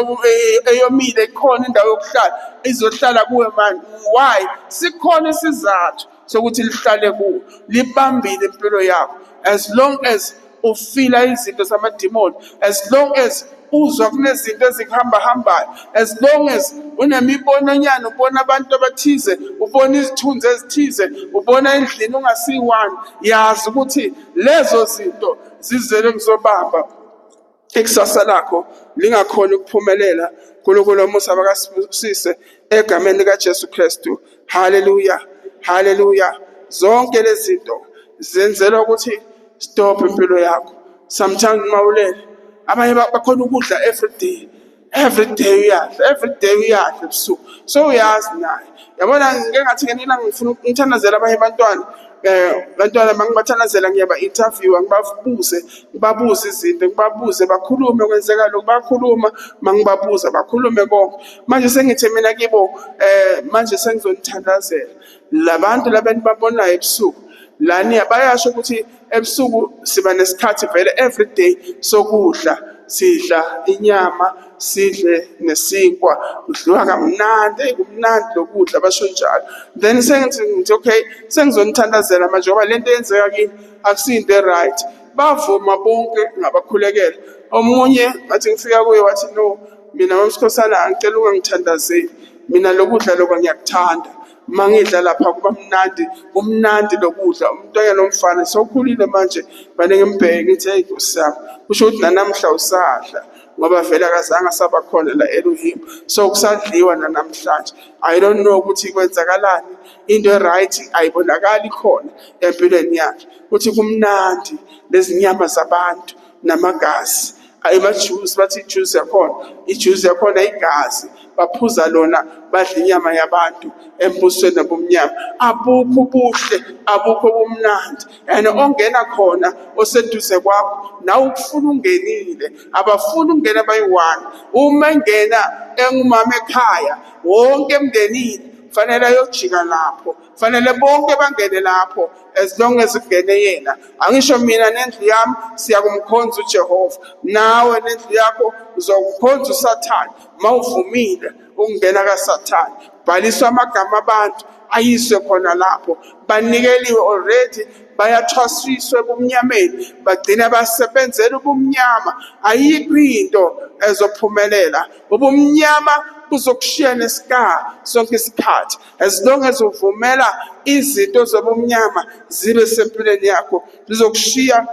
eyomile ikhona, indawo yokuhlala izohlala kuwe manje. Why? Sikhona isizathu sokuthi lihlale kuwe, libambile impilo yakho. As long as ufila izinto zamadimoni, as long as uzwa kunezinto ezikuhamba hambayo, as long as unemibononyana, ubona abantu abathize, ubona izithunzi ezithize, ubona endlini ungasiyi-one, yazi ukuthi lezo zinto zizele kuzobamba ikusasa lakho lingakhoni ukuphumelela. uNkulunkulu omusa makasibusise egameni likaJesu Kristu. Haleluya, haleluya. Zonke lezi zinto zenzelwa ukuthi stop impilo yakho. Sometimes uma ulele, abanye bakhona ukudla every day, every day uyadla, every day uyadla ebusuku, so uyazi naye. Yabona ngike ngathi ngelinye ilanga ngifuna ngithandazela abanye abantwana Bantwana mangibathandazela ngiyaba-interview-a, ngibabuze, ngibabuze izinto, ngibabuze bakhulume kwenzeka lokhu, bakhuluma mangibabuza bakhulume konke. Manje sengithi mina kibo, manje sengizonithandazela. Labantu laba enibabonayo ebusuku, lani bayasho ukuthi ebusuku siba nesikhathi vele everyday sokudla, sidla inyama, sidle nesinkwa, kudliwa kamnandi, eyi kumnandi lokudla, basho njalo. Then sengithi ngithi okay, sengizonithandazela manje ngoba lento eyenzeka kini akusiyinto e-right. Bavuma bonke, ngabakhulekela. Omunye ngathi ngifika kuye wathi no, mina MamSikhosana angicela ungangithandazeli, mina lokudla lokho ngiyakuthanda. Mangidla lapha kuba mnandi, kumnandi lokudla. Umntwana omfana sewukhulile manje, vane ngimbheke ngithi hey Nkosi yami, kusho ukuthi nanamhla usadla, ngoba vele akazange asaba khona la Elohim. So kusadliwa nanamhlanje. I don't know ukuthi kwenzakalani, into e-right ayibonakali khona empilweni yakhe. Uthi kumnandi lezinyama zabantu namagazi. Ema-juice, bathi i-juice yakhona, i-juice yakhona igazi, baphuza lona, badla inyama yabantu embusweni nobumnyama. Abukho ubuhle, abukho ubumnandi. And ongena khona oseduze kwakho nawe ukufuna ungenile, abafuni ukungena bayi-one. Uma engena engumama ekhaya, wonke emndenini fanele ayojika lapho, fanele bonke bangene lapho as long as kungene yena. Angisho mina nendlu yami siyakumkhonza uJehova, nawe nendlu yakho uzokukhonza uSathane mawuvumile ukungena kaSathane. Bhaliswa amagama abantu ayiswe khona lapho, banikeliwe already, bayathwasiswa ebumnyameni, bagcina basebenzela ubumnyama. Ayikho into ezophumelela, ubumnyama buzokushiya nescar sonke isikhathi. As long as uvumela izinto zobumnyama zibe sempilweni yakho, zizokushiya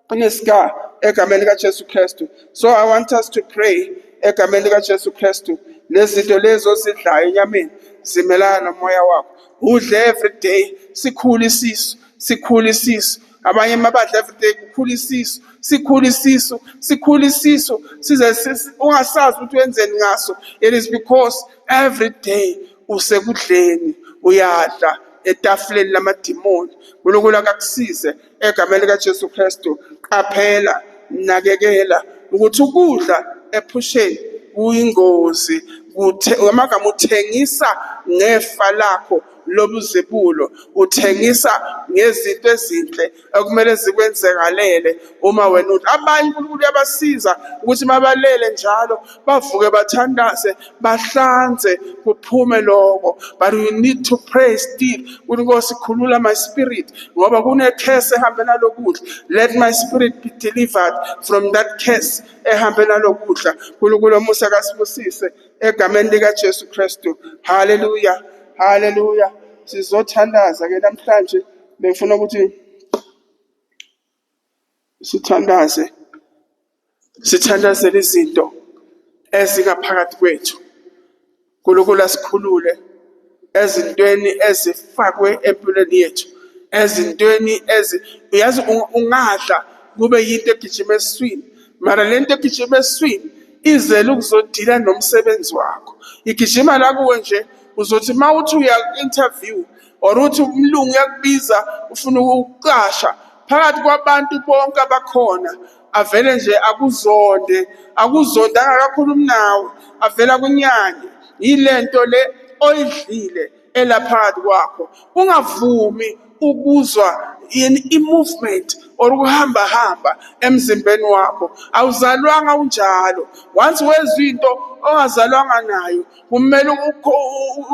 unescar egameni likaJesu Kristu. So I want us to pray egameni likaJesu Kristu. Lezi zinto lezo ozidlayo enyameni zimelana nomoya wakho. Udle every day, sikhule isisu, sikhule isisu. Abanye mabadla every day kukhula isisu, sikhule isisu, sikhule isisu, size ungasazi ukuthi wenzeni ngaso. It is because every day usekudleni, uyadla etafuleni lamadimoni. uNkulunkulu akakusize egameni likaJesu Kristu. Qaphela, nakekela ukuthi ukudla ephusheni kuyingozi. Ngamagama uthengisa ngefa lakho lobuzibulo, uthengisa ngezinto ezinhle okumele zikwenzekalele uma wena udla. Abanye uNkulunkulu uyabasiza ukuthi mabalele njalo bavuke bathandaze, bahlanze kuphume lokho. But we need to pray still. Inkosi khulula my spirit, ngoba kune curse ehambe nalokudla. Let my spirit be delivered from that curse ehambe nalokudla. uNkulunkulu omusa kasibusise egameni likaJesu Kristu. Hallelujah, hallelujah. Sizothandaza ke namhlanje, bengifuna ukuthi sithandaze, sithandazele izinto ezingaphakathi kwethu. uNkulunkulu asikhulule ezintweni ezifakwe empilweni yethu, ezintweni ezi uyazi ungadla kube yinto egijima esiswini, mara lento egijima esiswini izele ukuzodila nomsebenzi wakho. Igijima la kuwe nje, uzothi mawuthi uya interview or uthi umlungu uyakubiza ufuna ukuqasha, phakathi kwabantu bonke abakhona avele nje akuzonde, akuzonde angakakhulumi nawe, avela kunyanye. Yilento le oyidlile elaphakathi kwakho. Ungavumi ukuzwa i-movement or ukuhamba hamba emzimbeni wakho. Awuzalwanga unjalo. Once wezwa into ongazalwanga nayo, kumele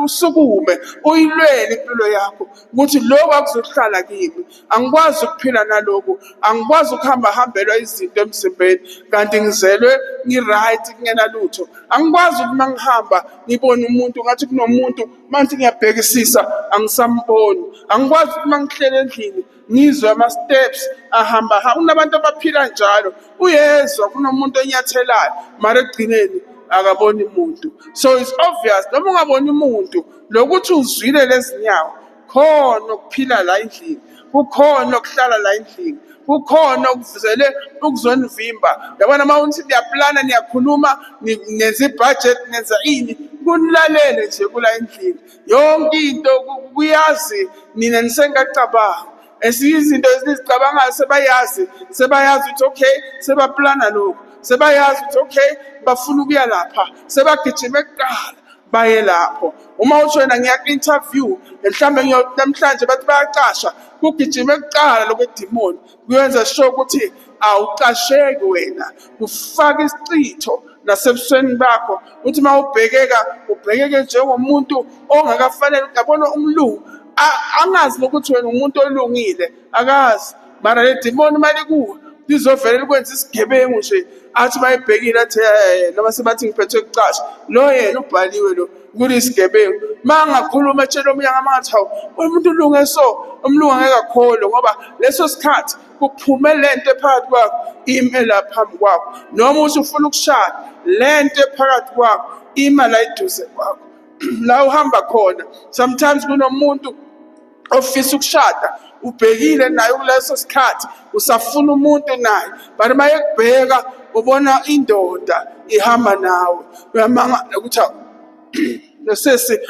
usukume uyilwele impilo yakho ukuthi lokhu akuzohlala kimi, angikwazi ukuphila naloku, angikwazi ukuhamba hambelwa izinto emzimbeni kanti ngizelwe ngi-right kungenalutho. Angikwazi ukuthi mangihamba ngibone umuntu ngathi kunomuntu, manje ngiyabhekisisa angisamboni. Angikwazi ukuthi mangihlele endlini ngizwe ama-steps ahamba hamba. Kunabantu abaphila njalo, uyezwa kunomuntu onyathelayo mara ekugcineni akaboni muntu. So it's obvious noma ungaboni umuntu, lokuthi uzwile lezinyawo, khona ukuphila la endlini, kukhona ukuhlala la endlini, kukhona okuvuzele ukuzonivimba. Yabona uma uthi niyaplana, niyakhuluma, nenza ibudget, nenza ini, Kunilalele nje kula endlini. Yonke into kuyazi nina nisengacabanga. Esinye izinto esizicabangayo sebayazi, sebayazi ukuthi okay, sebaplana lokhu. Sebayazi ukuthi okay, bafuna ukuya lapha. Sebagijime kuqala baye lapho. Uma usho wena ngiya ku-interview, mhlawumbe namhlanje bathi bayaqasha, kugijime kuqala lokho edimoni. Kuyenza sure ukuthi awuqasheki wena. Kufaka isichitho nasebusweni bakho, uthi uma ubhekeka ubhekeke njengomuntu ongakafanele. Yabona umlungu angazi nokuthi wena umuntu olungile, akazi. Mara le demoni uma likuwe lizovele likwenza isigebengu nje, athi bayibhekile athi noma sebathi ngiphethwe kucasha, lo yena ubhaliwe lo kulisigebengu. Uma angakhuluma etshela omunye ngathi hawu umuntu ulunge so, umlungu angeke akholwe ngoba leso sikhathi kuphume lento ephakathi kwakho ime la phambi kwakho. Noma uthi ufuna ukushada, lento ephakathi kwakho ima la eduze kwakho la uhamba khona. Sometimes kunomuntu ofisa ukushada, ubhekile naye kuleso sikhathi usafuna umuntu naye, but uma ekubheka ubona indoda ihamba nawe, uyamangala ukuthi lo sesi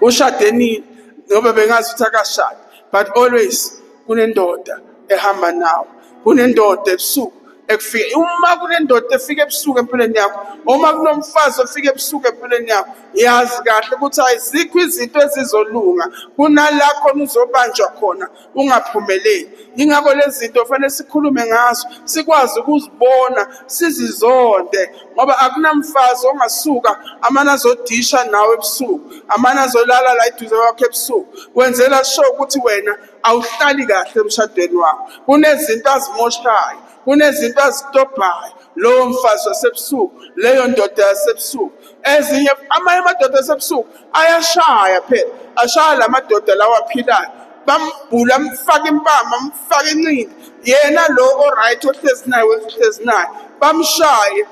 ushade nini, ngoba bengazi ukuthi akashadi. But always kunendoda ehamba nawe, kunendoda ebusuku ekufika. Uma kunendoda efika ebusuku empilweni yakho, uma kunomfazi ofika ebusuku empilweni yakho, yazi kahle ukuthi ayizikho izinto ezizolunga, kunala khona uzobanjwa khona ungaphumeleli. Ingakho lezi zinto fanele sikhulume ngazo, sikwazi ukuzibona, sizizonde, ngoba akunamfazi ongasuka amane azodisha nawe ebusuku, amane azolala la eduze kwakho ebusuku, wenzela sure ukuthi wena awuhlali kahle emshadweni wakho. Kunezinto azimoshayo, kunezinto azitobhayo lowo mfazi wasebusuku, leyo ndoda yasebusuku. Ezinye amanye amadoda asebusuku ayashaya phela, ashaya la madoda lawa aphilayo, bambhula, amfake impama, amfake inqindi. Yena lo oright ohlezi naye, ohlezi naye bamshaye.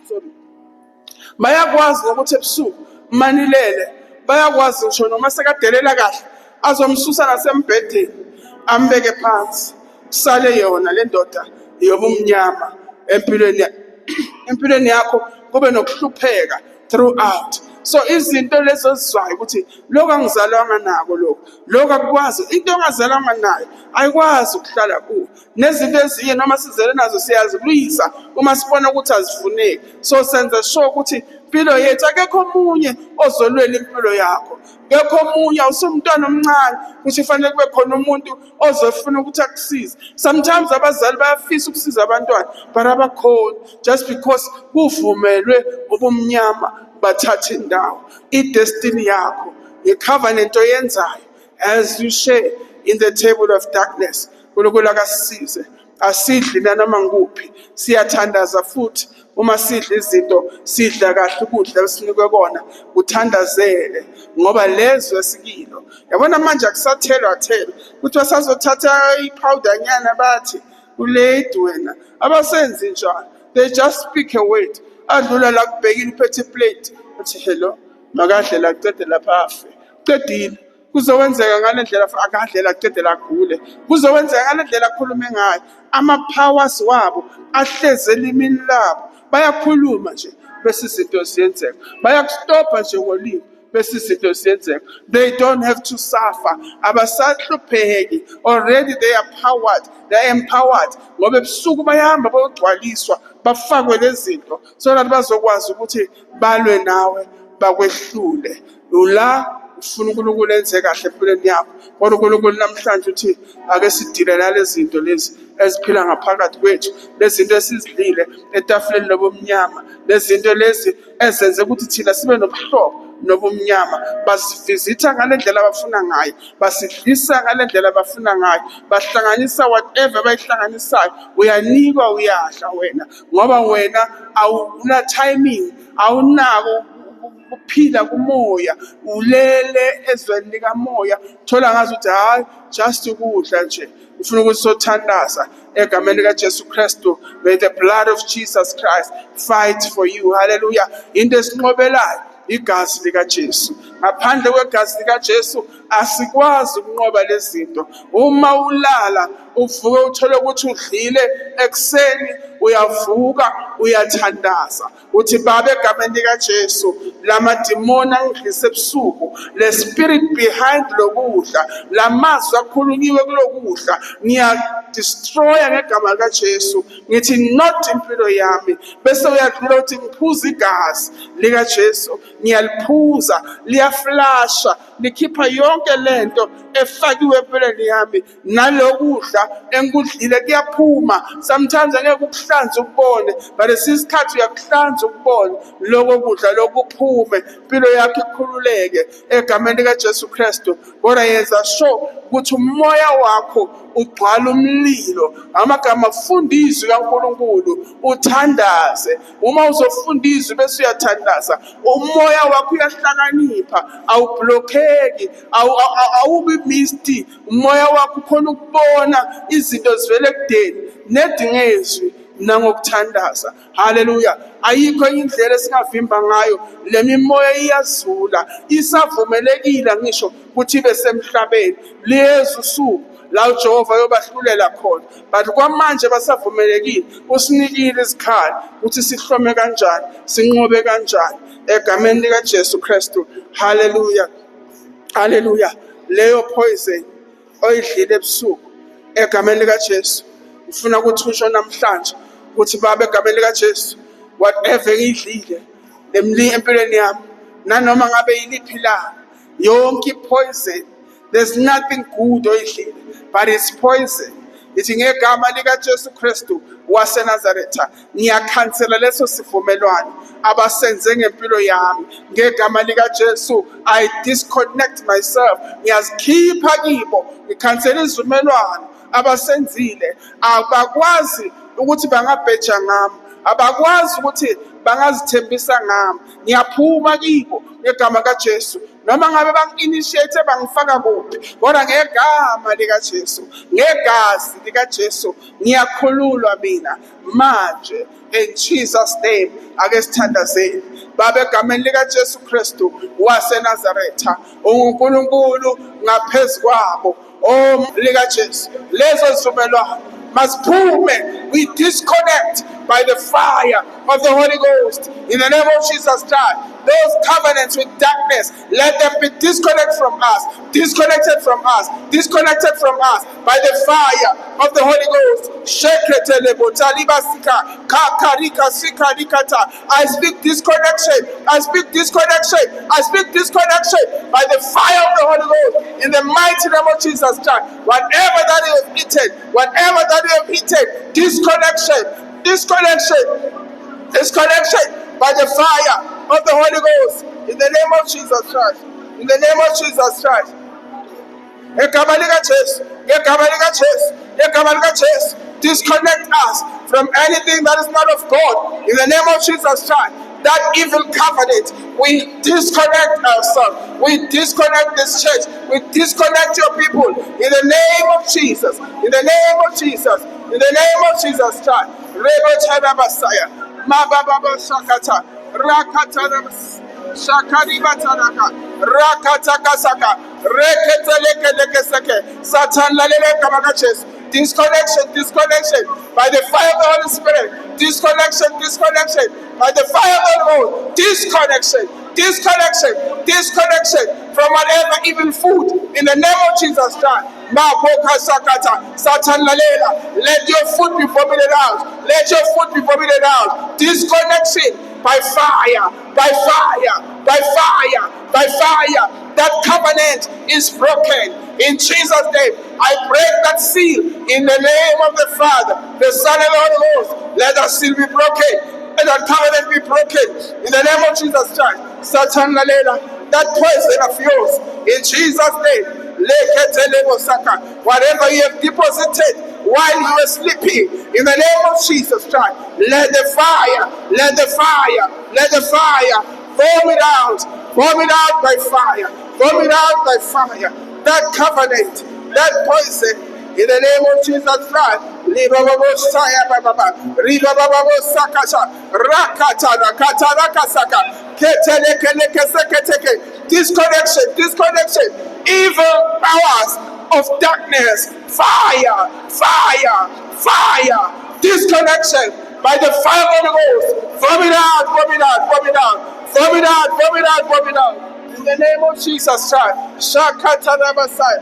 Sorry. Bayakwazi nokuthi ebusuku manilele, bayakwazi ngisho noma sekadelela kahle azomsusa nasembhedeni ambeke phansi, kusale yona le ndoda yobumnyama empilweni empilweni yakho, kube nokuhlupheka throughout. So izinto lezo ozizwayo ukuthi lokhu angizalwanga nako, lokhu akukwazi, into ongazalwanga nayo ayikwazi ukuhlala kuwe. Nezinto ezinye noma sizele nazo siyazilwisa uma sibona ukuthi azifuneki. So senza sure ukuthi impilo yethu, akekho omunye ozolwela impilo yakho, akekho omunye. Awusumntwana omncane ukuthi fanele kube khona umuntu ozofuna ukuthi akusize. Sometimes abazali bayafisa ukusiza abantwana but abakhoni, just because kuvumelwe ubumnyama bathathe indawo. I-destiny yakho, i-covenant oyenzayo as you share in the table of darkness. uNkulunkulu akasisize. Asidli nanoma ngikuphi, siyathandaza futhi uma sidla izinto, sidla kahle ukudla esinikwe kona, uthandazele, ngoba lezwe esikilo, yabona manje akusathelwa thelwa, kuthiwa sazothatha i-powder nyana bathi ulady wena, abasenzi njalo. They just speak a word, adlula la kubhekile uphethe iplate, uthi hello, makadle la, qede lapha afe, qedile. Kuzowenzeka ngale ndlela, akadle la, qede la agule, kuzowenzeka ngale ndlela akhulume ngayo. Ama-powers wabo ahlezi elimini labo, bayakhuluma nje bese izinto ziyenzeka, bayakustopha nje ngolimi bese izinto ziyenzeka. They don't have to suffer, abasahlupheki. Already they are powered, they are empowered, ngoba ebusuku bayahamba bayogcwaliswa, bafakwe lezi zinto so that bazokwazi ukuthi balwe nawe bakwehlule. La ufuna uNkulunkulu enze kahle empilweni yakho, kodwa uNkulunkulu namhlanje uthi ake sidile nalezi zinto lezi eziphila ngaphakathi kwethu, lezi zinto esizidlile etafuleni lobumnyama, lezi zinto lezi ezenze ukuthi thina sibe nobuhlobo nobumnyama. Basivizitha ngale ndlela abafuna ngayo, basidlisa ngale ndlela abafuna ngayo, bahlanganisa whatever abayihlanganisayo, uyanikwa uyadla wena, ngoba wena awuna timing, awunako ukuphila kumoya, ulele ezweni likamoya. Thola ngazi ukuthi hayi, just ukudla nje. Ufuna ukuthi sothandaza egameni likaJesu Kristu. May the blood of Jesus Christ fight for you. Hallelujah. Into esinqobelayo Igazi likaJesu. Ngaphandle kwegazi likaJesu asikwazi ukunqoba lezi zinto. Uma ulala uvuke uthole ukuthi udlile ekuseni, uyavuka uyathandaza uthi, Baba, egameni likaJesu, lamadimoni angidlise ebusuku, le spirit behind lokudla, lamazwi akhulunyiwe kulokudla, ngiyadestroya ngegama likaJesu, ngithi not impilo yami. Bese uyadlula uthi, ngiphuza igazi likaJesu, ngiyaliphuza, liyaflasha, likhipha yonke lento efakiwe empilweni yami, nalokudla engikudlile kuyaphuma. Sometimes angeke ukuhlanze ukubone, but esinye isikhathi uyakuhlanza ukubone lokho kudla lokuphume, impilo yakho ikhululeke egameni likaJesu Kristu. Kodwa yenza sure ukuthi umoya wakho ugcwala umlilo. Amagama, funda izwi kaNkulunkulu, uthandaze. Uma uzofunda izwi bese uyathandaza, umoya wakho uyahlakanipha, awublockeki, awubi misty. Umoya wakho ukhona ukubona izinto zivele ekudeni, nedingezwi nangokuthandaza. Haleluya. Ayikho enye indlela esingavimba ngayo le mimoya. Iyazula, isavumelekile ngisho ukuthi ibe semhlabeni. Liyeza usuku la uJehova yobahlulela khona, but kwamanje basavumelekile. Usinikile izikhali ukuthi sihlome kanjani, sinqobe kanjani egameni likaJesu Kristu. Haleluya, haleluya. Leyo poison oyidlile ebusuku, egameni likaJesu, ufuna ukuthi usho namhlanje ukuthi, Baba, egameni likaJesu, whatever ngiyidlile lemli empilweni yami, nanoma ngabe yiliphi ilanga, yonke i-poison, there's nothing good oyidlile, but it's poison. Ithi, ngegama likaJesu Kristu waseNazaretha, ngiyakhansela leso sivumelwano abasenze ngempilo yami. Ngegama likaJesu, I disconnect myself, ngiyazikhipha kibo, ngikhansela izivumelwano abasenzile. Abakwazi ukuthi bangabheja ngami, abakwazi ukuthi bangazithembisa ngami. Ngiyaphuma kibo ngegama kaJesu. Noma ngabe bangi-initiate, bangifaka kuphi, kodwa ngegama likaJesu, ngegazi likaJesu, ngiyakhululwa mina manje, in Jesus name. Ake sithandazeni. Baba, egameni likaJesu Kristu waseNazaretha, unguNkulunkulu ngaphezu kwabo. Oh, likaJesu, lezo zivumelwano masiphume. We disconnect by the fire of the Holy Ghost in the name of Jesus Christ. Those covenants with darkness, let them be disconnected from us, disconnected from us, disconnected from us by the fire of the Holy Ghost. Sheketelebotalibasika, kakarika sikarikata. I speak disconnection, I speak disconnection, I speak disconnection by the fire of the Holy Ghost in the mighty name of Jesus Christ. Whatever that you have eaten, whatever that you have eaten, disconnection, disconnection, disconnection by the fire of the Holy Ghost in the name of Jesus Christ. In the name of Jesus Christ. Ngegama likaJesu, ngegama likaJesu, ngegama likaJesu. Disconnect us from anything that is not of God. In the name of Jesus Christ. That evil covenant, we disconnect ourselves. We disconnect this church. We disconnect your people. In the name of Jesus. In the name of Jesus. In the name of Jesus Christ. Rebo Chana Messiah. Mababa Shakata. Rakata Shakaribatanaka. Rakatakasaka. Reketelekelekezeke. Satan, lalela igama kaJesu. Disconnection, disconnection by the fire of the Holy Spirit. Disconnection, disconnection by the fire of the Holy Ghost. Disconnection, disconnection, disconnection from whatever evil food in the name of Jesus Christ. Mapoka sakata. Satan, lalela. Let your food be vomited out. Let your food be vomited out. Disconnection by fire, by fire, by fire, by fire. That covenant is broken in Jesus' name. I break that seal in the name of the Father, the Son, and the Holy Ghost. Let that seal be broken. Let that covenant be broken in the name of Jesus Christ. Satan, lalela, that poison of yours, in Jesus' name. Leketelebosaka. Whatever you have deposited while you were sleeping, in the name of Jesus Christ, let the fire, let the fire, let the fire vomit out, vomit out by fire, vomit out by fire. That covenant, that poison, In the name of Jesus Christ. Libababosaya bababa. Ribababosakasha. Rakata rakata rakasaka. Ketelekeleke. Disconnection, disconnection. Evil powers of darkness. Fire, fire, fire. Disconnection by the fire of the Ghost. Vomit out, vomit out, vomit out, vomit out, vomit out, vomit out. In the name of Jesus Christ. Shakatarabasai.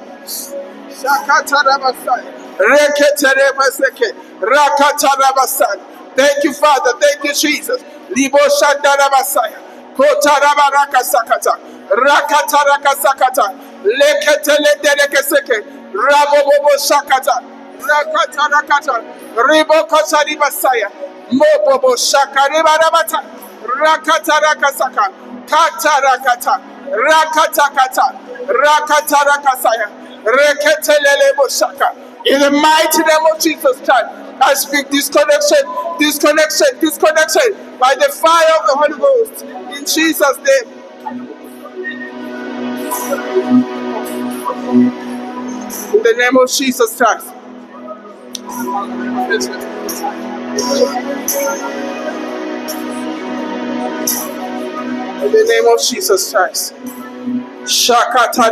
Shakatarabasai. Reketerebaseke. Rakatarabasai. Thank you, Father. Thank you, Jesus. Libo Shandarabasai. Kotarabarakasakata. Rakatarakasakata. Leketelenderekeseke. Rabobobo Shakata. Rakata rakata. Riboko Basaya. Mobobo Shakariba Rabata. Rakata rakasaka. Kata rakata. Rakata kata. Rakata rakasaya. Reketelele boshaka. In the mighty name of Jesus Christ, I speak disconnection, disconnection, disconnection by the fire of the Holy Ghost. In Jesus' name. In the name of Jesus Christ. In the name of Jesus Christ. Shakata.